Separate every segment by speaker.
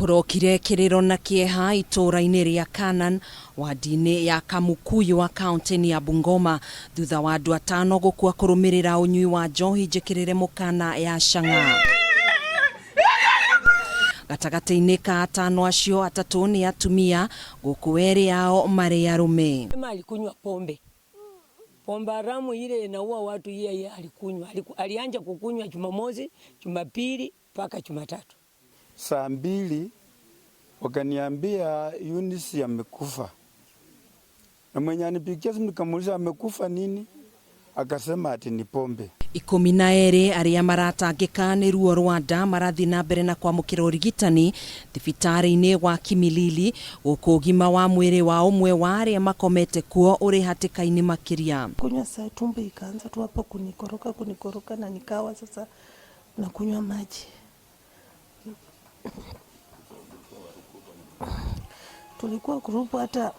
Speaker 1: Kũrokire kĩrĩro na kĩeha itũũra-inĩ rĩa Canaan wadi-inĩ ya Kamukuywa kaunti-inĩ ya Bungoma thutha wa andũ atano gũkua kũrũmĩrĩra ũnyui wa njohi njĩkĩrĩre mũkana ya chang'aa. Gatagatĩ-inĩ ka atano acio, atatũ nĩ atumia gũkũ erĩ ao marĩ arũme.
Speaker 2: Sema alikunywa pombe, pombe haramu ile inaua watu, yeye alikunywa. Alianja kukunywa Jumamosi, Jumapili mpaka Jumatatu.
Speaker 3: Saa 2 wakaniambia Eunice amekufa, na mwenye anipigia simu nikamuuliza amekufa nini, akasema ati ni pombe.
Speaker 1: 12 arĩa maratangĩka nĩ ruo rwa nda marathiĩ na mbere na kwamũkĩra ũrigitani thibitarĩ-inĩ wa Kimilili, gũkũ ũgima wa mwĩrĩ wa ũmwe wa arĩa makomete kuo ũrĩ hatĩka-inĩ makĩria.
Speaker 4: Kunywa saa tumbo ikaanza tu hapo kunikoroka kunikoroka, na nikawa sasa nakunywa maji. Tulikuwa group, hata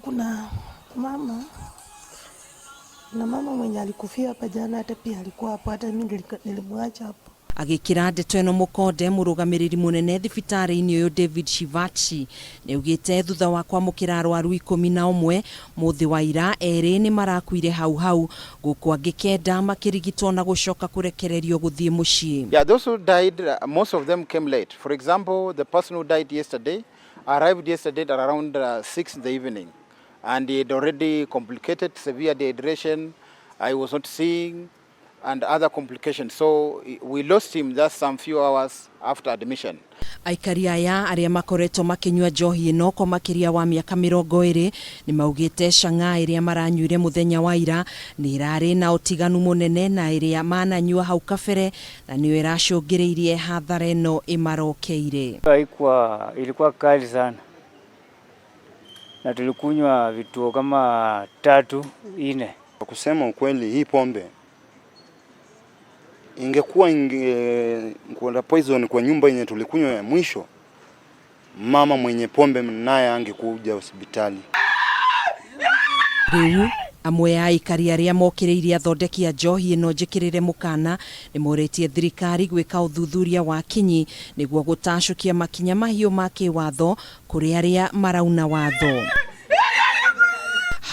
Speaker 4: kuna mama mwenye alikufia hapa jana, hata pia alikuwa hapo, hata mimi nilimwacha hapo.
Speaker 1: Agĩkĩra ndeto ĩno mũkonde, mũrũgamĩrĩri mũnene thibitarĩ-inĩ ũyũ David Shivachi nĩaugĩte thutha wa kwamũkĩra arwaru 11 mũthĩ wa ira, erĩ nĩ marakuire hau hau gũkũ angĩ 9 makĩrigitwo na gũcoka kũrekererio gũthiĩ mũciĩ.
Speaker 5: Yeah, those who died, most of them came late. For example, the person who died yesterday arrived yesterday at around 6 in the evening, and he had already complicated severe dehydration. I was not seeing, and other complications. So we lost him just some few hours after admission.
Speaker 1: Aikari aya arĩa makoretwo makĩnyua njohi ĩno kwa makĩria wa mĩaka 20 nĩ maugĩte chang'aa ĩrĩa maranyuire mũthenya wa ira nĩ ĩrarĩ na ũtiganu mũnene na ĩrĩa mananyua hau kabere na nĩyo ĩracũngĩrĩirie hathara ĩno ĩmarokeire.
Speaker 6: Haikuwa, ilikuwa kali sana, na tulikunywa vituo kama tatu nne.
Speaker 7: Kwa kusema ukweli, hii pombe ingekuwa inge kuenda poison kwa nyumba yenye tulikunywa ya mwisho, mama mwenye pombe naye angekuja hospitali.
Speaker 1: Rĩu amwe a aikari arĩa mokĩrĩirie athondeki a njohi ĩno njĩkĩrĩre mũkana nĩ morĩtie thirikari gwĩka ũthuthuria wa kinyi nĩguo gũtacũkia makinya mahiũ ma kĩwatho kũrĩ arĩa marauna watho.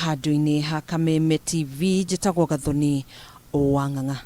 Speaker 1: Handũ-inĩ ha Kameme TV, njĩtagwo Gathoni wa Ng'ang'a.